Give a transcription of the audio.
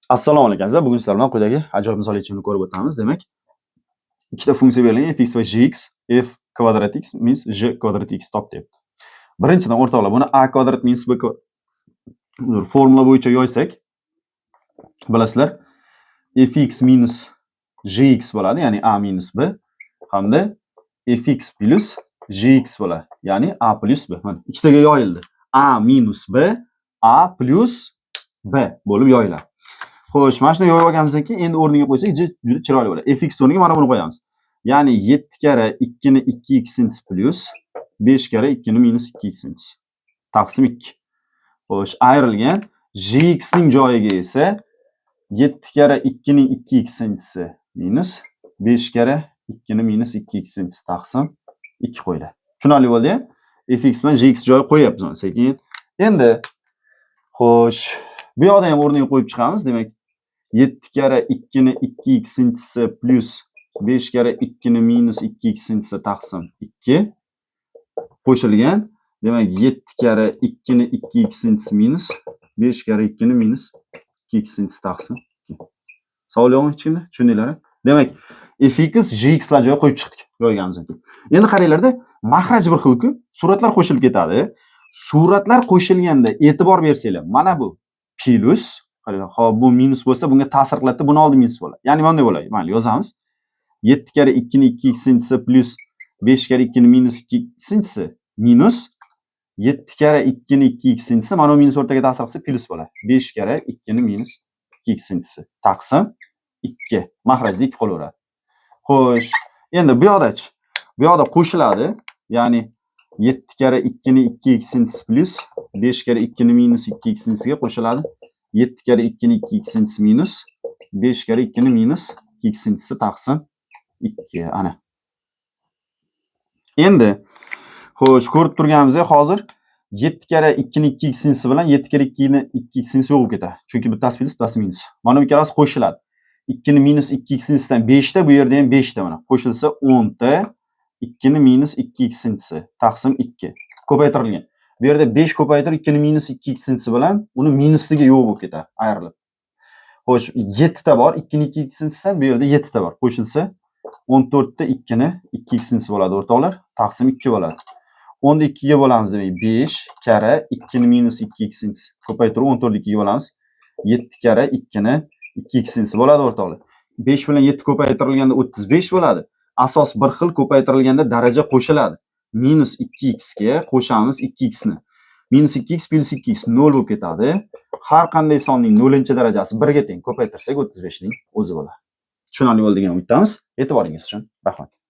Assalomu alaykum, azizlar. Bugun sizlar bilan quyidagi ajoyib misol yechimini ko'rib o'tamiz. Demak, ikkita funksiya berilgan: fx va gx, f kvadrat x minus g kvadrat x top deyapti. Birinchidan, o'rtoqlar, buni a kvadrat minus b kvadrat formula bo'yicha yoysak, bilasizlar, fx minus gx bo'ladi, ya'ni a minus b hamda fx plus gx bo'ladi, ya'ni a plus b. Mana ikkitaga yoyildi. A minus b, a plus b bo'lib yoyiladi. Xo'sh, mana shuni yoyib olganimizdan keyin endi o'rniga qo'ysak, juda chiroyli bo'ladi. Fx o'rniga mana buni qo'yamiz. Ya'ni 7 karra 2 ni 2 x plyus 5 karra 2 ni minus 2 x taqsim 2. Xo'sh, ayrilgan gx ning joyiga esa 7 karra 2 ning 2 x minus 5 karra 2 ni minus 2 x taqsim 2 qo'yiladi. Tushunarli bo'ldi-ya? Fx bilan gx joyi qo'yyapmiz mana sekin. Endi xo'sh, bu yoqda ham o'rniga qo'yib chiqamiz. Demak, 7 karra 2 ni 2 x plyus 5 karra 2 ni minus 2 x taqsim 2 qo'shilgan. Demak, 7 karra 2 ni 2 x minus 5 karra 2 ni minus 2 x taqsim 2. Savol yo'qmi hech kimda? Tushundinglar? Demak, fx, gx lar joyiga qo'yib chiqdik yoyganimizdan keyin. Endi qaranglarda, mahraj bir xil-ku, suratlar qo'shilib ketadi. Suratlar qo'shilganda e'tibor bersanglar, mana bu plyus, qaranglar, hop, bu minus bo'lsa, bunga ta'sir qiladi, buni oldi minus bo'ladi. Ya'ni mana bunday bo'ladi. Mayli, yozamiz. 7 karra 2 ni 2 x plyus 5 karra 2 ni minus 2 x minus 7 karra 2 ni 2 x, mana bu minus o'rtaga ta'sir qilsa, plyus bo'ladi. 5 karra 2 ni minus 2 x taqsim 2. Mahrajda 2 qolaveradi. Xo'sh, endi bu yoqdachi? Bu yoqda qo'shiladi. Ya'ni 7 karra 2 ni 2 x plyus 5 karra 2 ni minus 2 x ga qo'shiladi. 7 karra 2 ni 2 x minus 5 karra 2 ni minus 2 x taqsim 2, ana. Endi xo'sh, ko'rib turganimizdek, hozir 7 karra 2 ni 2 x bilan 7 karra 2 ni 2 x yo'q bo'lib ketadi. Chunki bittasi plyus, bittasi minus. Mana bu ikkalasi qo'shiladi. 2 ni minus 2 x dan 5 ta, bu yerda ham 5 ta mana. Qo'shilsa 10 ta 2 ni minus 2 x taqsim 2 ko'paytirilgan. Bu yerda 5 ko'paytirib 2 ni minus 2 x bilan uni minusligi yo'q bo'lib ketadi, ayrilib. Xo'sh, 7 ta bor, 2 ni 2 x dan bu yerda 7 ta bor. Qo'shilsa 14 ta 2 ni 2 x bo'ladi, o'rtoqlar, taqsim 2 bo'ladi. 10 ni 2 ga bo'lamiz, demak 5 karra 2 ni minus 2 x ko'paytirib 14 ni 2 ga bo'lamiz. 7 karra 2 ni 2 x bo'ladi, o'rtoqlar. 5 bilan 7 ko'paytirilganda 35 bo'ladi. Asos bir xil, ko'paytirilganda daraja qo'shiladi. Minus 2x ga qo'shamiz 2x ni. Minus 2x plyus 2x 0 bo'lib ketadi. Har qanday sonning 0-darajasi 1 ga teng. Ko'paytirsak 35 ning o'zi bo'ladi. Tushunarli bo'ldi degan umiddamiz. E'tiboringiz uchun rahmat.